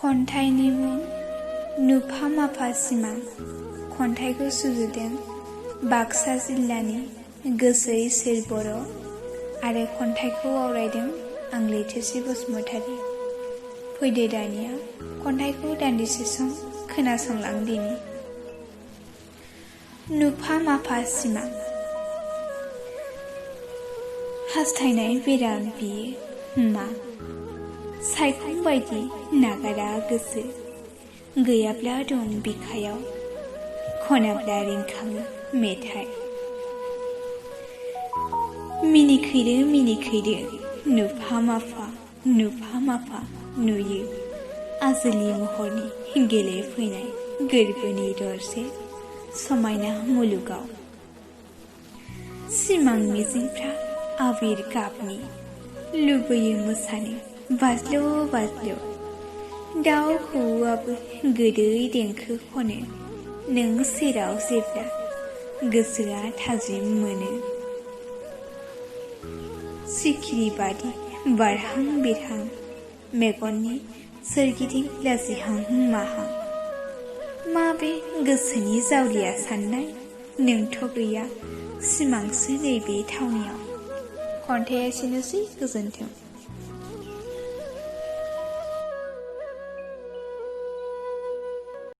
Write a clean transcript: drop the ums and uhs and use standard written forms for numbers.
खन्थाइनि मुं नुफा माफा सिमां। खन्थाइखौ सुजुदों बाक्सा जिल्लानि गोसो इसोर बर' आरो खन्थाइखौ आवरायदों आं लैथोसि बसुमतारी। फैदो दानिया खन्थाइखौ दान्दिसे सम खोनासंलांदिनि। नुफा माफा सिमां। हास्थायनाय बेराम बियो मा सायखं बायदि नागारा गोसो, गैयाब्ला दं बिखायाव खनाब्ला रिंखाङो मेथाइ। मिनिखैरो नुफा माफा नुयो आजोलि महरनि गेलेफैनाय गोरबोनि दरसे समायना मुलुगाव। सिमां मिजिंफ्रा आबिर गाबनि लुबैयो मोसानो बाज्ल' दाउ खौवौआबो गोदै देंखो खनो नों सेराव जेब्ला गोसोआ थाजिम मोनो। सिखिरि बादि बारहां बिरहां मेगननि सोरगिदिं लाजिहां माहां माबे गोसोनि जावलिया साननाय नोंथ' गैया सिमांसो नैबे थावनियाव। खन्थाइया एसेनोसै, गोजोन्थों।